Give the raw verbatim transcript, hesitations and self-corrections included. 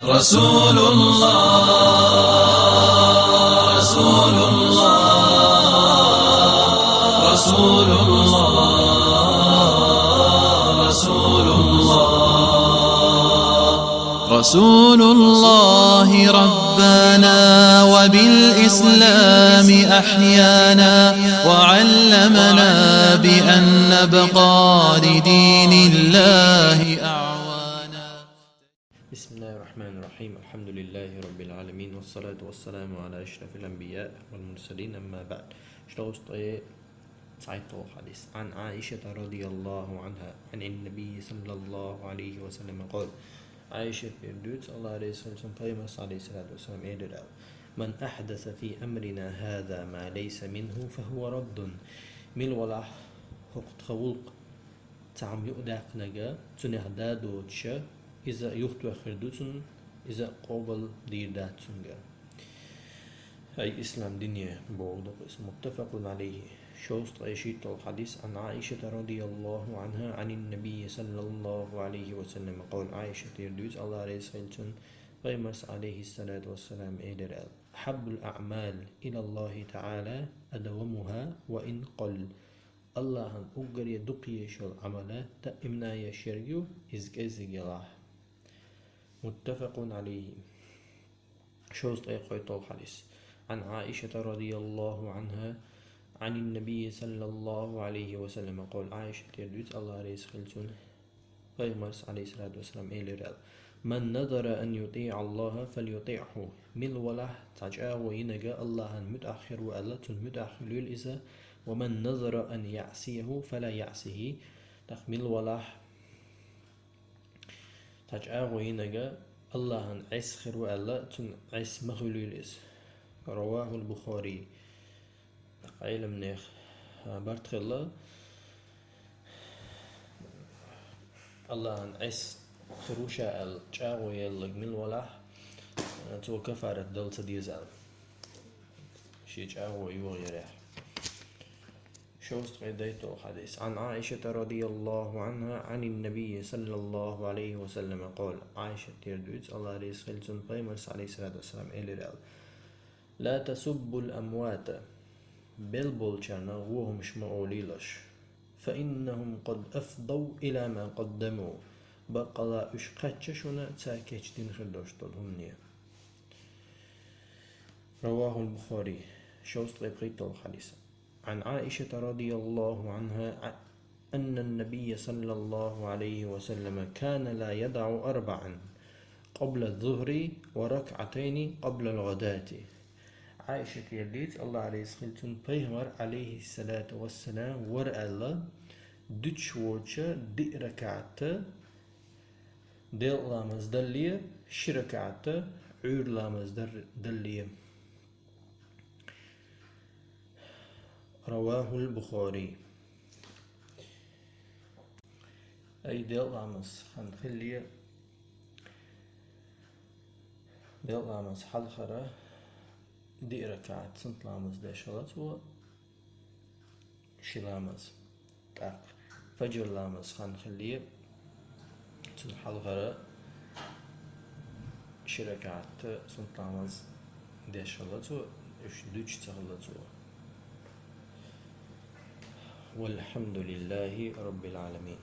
رسول الله، رسول الله، رسول الله، رسول الله. رسول الله ربانا وبالإسلام أحيانا، وعلمنا بأن نبقى لدين الله أعوانا. بسم الله الرحمن الرحيم. الحمد لله رب العالمين، والصلاة والسلام على أشرف الأنبياء والمرسلين، أما بعد. شتوست إيه سعيد الحديث عن عائشة رضي الله عنها عن النبي صلى الله عليه وسلم قال. Айшат пирдуц, Аллах реза хилчун, пайхамар алейхиссалату вассалам эдирал: من أحدث في أمرنا هذا ما ليس منه فهو رد. Мил валахь хӀокху тха гӀуллакх цхьа хӀума юкъадаьккхинарг, цунах да доцуша, иза юхатоьхна хир ду цунна, иза къобал дийр дац цуьнга. Ай ислам дине боху ду-кх иза. متفق عليه. Шовзткъе шийтталгӀа хьадис. عن عائشة رضي الله عنها عن النبي صلى الله عليه وسلم قال. Айшат тӀера дуьйцу, Аллах реза хилчун, пайхамарс алейхиссалату вассалам элира аьлла: أحب الأعمال إلى الله تعالى أدومها وإن قل. Аллахьан уггаре дукха еш йолу Ӏамал даимна еш ерг ю, иза кӀеззиг ялахь. متفق عليه. Шовзткъе кхойтталгӀа хьадис. عن عائشة رضي الله عنها عن النبي صلى الله عليه وسلم قال. Айшат тӀера дуьйцу, Аллах реза хилчун, пайхамарс алейхиссалату вассалам элира аьлла: من نذر أن يطيع الله فليطعه. Мил валахь цхьа чӀагӀо йинарг Аллахьан муьтӀахь хир ву аьлла, цунна муьтӀахь хуьлийла иза. ومن نذر أن يعصيه فلا يعصه. ТӀаккха мил валахь цхьа чӀагӀо йинарг Аллахьан Ӏеса хир ву аьлла, цунна Ӏеса ма хуьлийла иза. رواه البخاري. Ӏеламнех, а, барт хилла, Аллахьан Ӏеса хир ву ша аьлла, чӀагӀо елларг мила валахь, а, цо кафарат дала ца деза аьлла. Шен чӀагӀо йогӀу ярехь. Шовзткъе дейтталгӀа хьадис. عن عائشة رضي الله عنها عن النبي صلى الله عليه وسلم قال. Айшат тӀера дуьйцу, Аллах реза хилчун, пайхамарс алейхиссалату вассалам элира аьлла: لا تسبوا الأموات. Белла болчарна вон хӀумаш ма олийлаш. فإنهم قد أفضوا إلى ما قدموا. Баккъала уьш кхаьчча шуна цара кечдина хир долуш долу хӀумане. رواه البخاري. Шовзткъе пхийтталгӀа хьадис. عن عائشة رضي الله عنها أن النبي صلى الله عليه وسلم كان لا يدع أربعا قبل الظهر وركعتين قبل الغداة. Айшат тӀера дуьйцу, Аллах реза хилчун, пайхамар алейхиссалату вассалам вара аьлла, дуьтуш воцуша диъ ракаӀат делкъа ламаз далле, ши ракаӀат Ӏуьйра ламаз дар-, далле. رواه البخاري. Ай делкъа ламаз хан хилле, делкъа ламаз хьалхара диъ ракаӀат суннат ламаз деш хилла цо, ши ламаз. ТӀаккха фаджр ламаз хан хилле, цунна хьалхара ши ракаӀат суннат ламаз деш хилла цо, уьш дуьтуш ца хилла цо. والحمد لله رب العالمين.